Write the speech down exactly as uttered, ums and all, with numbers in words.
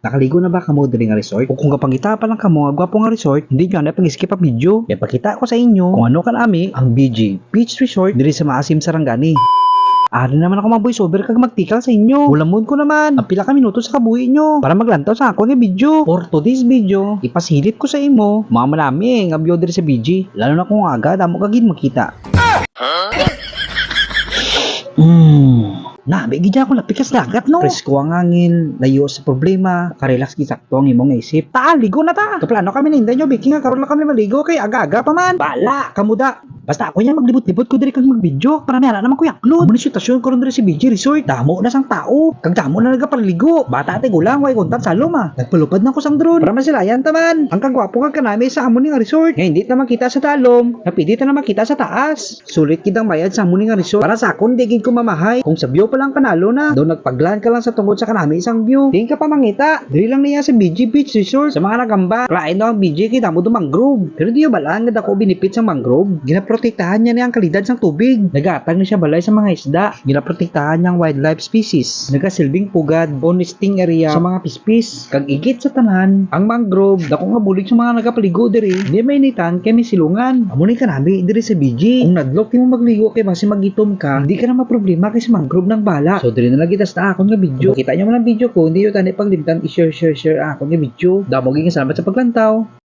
Nakaligo na ba kamo diri nga resort? O kung kapangita pa lang kamo nga gwapo nga resort, hindi nyo na pag-skip ang video. Kaya pakita ko sa inyo kung ano kanami ang B G Beach Resort diri sa Maasim, Sarangani. Ari naman ako mag-voice over kag magtikal sa inyo. Ulamon ko naman ang pila ka minuto sa kabuhi nyo para maglantaw sa akon nga video. For today's video, ipasilit ko sa imo mga manami nga view diri sa B G. Lalo na kung aga, damo ka gid makita. Hmm. Nabi gid ako lapit sa dagat, no? Presko ang hangin, layo sa problema, ka-relax gid sakto ang imong isip. Ta, ligo na ta. Kaplano kami ni Inday nyo, Vicky, nga karon lang kami maligo kay aga-aga pa man. Bala, kamuda. Basta ako yan, maglibot-libot ko diri kag mag-video para may ana naman ko i-upload. Amo ni sitwasyon karon diri sa B G Resort. Damo na sang tao. Kag damo na nagapaligo. Bata ti gulang, way kontan sa lom, ah. Nagpalupad na ko sang drone para masilayan ta man ang kagwapo kag kanami sa amo ni nga resort. Nga hindi ta makita sa dalom, nga pwede ta na makita sa taas. Sulit gid ang bayad sa amo ni nga resort. Para sa akon, di gid ko mamahay. Kung sa view pa lang panalo na. Daw nagpaglan ka lang sa tungod sa kanami sang view. Di ka pa mangita. Diri lang niya sa B G Beach Resort. Sa mga nagamba, lain daw ang B G kay damo do mangrove. Pero di nyo balaan nga dako benefit sang mangrove. Ginaprotektahan niya ni ang kalidad sang tubig. Nagahatag ni siya balay sa mga isda. Ginaprotektahan niya ang wildlife species. Nagasilbing pugad o nesting area sa mga pispis. Kag igit sa tanan, ang mangrove, dako nga bulig sa mga nagapaligo diri, di mainitan kay may silungan. Amo ni kanami diri sa B G. Kung nadlok timo magligo kay basi magitom ka, hindi ka na maproblema kay sa mangrove nang bala. So diri na lang kita sa akon nga video. Kung kita nyo man ang video ko, hindi nyo tani paglimtan i-share, share, share ang akon nga video. Damo gid nga salamat sa paglantaw.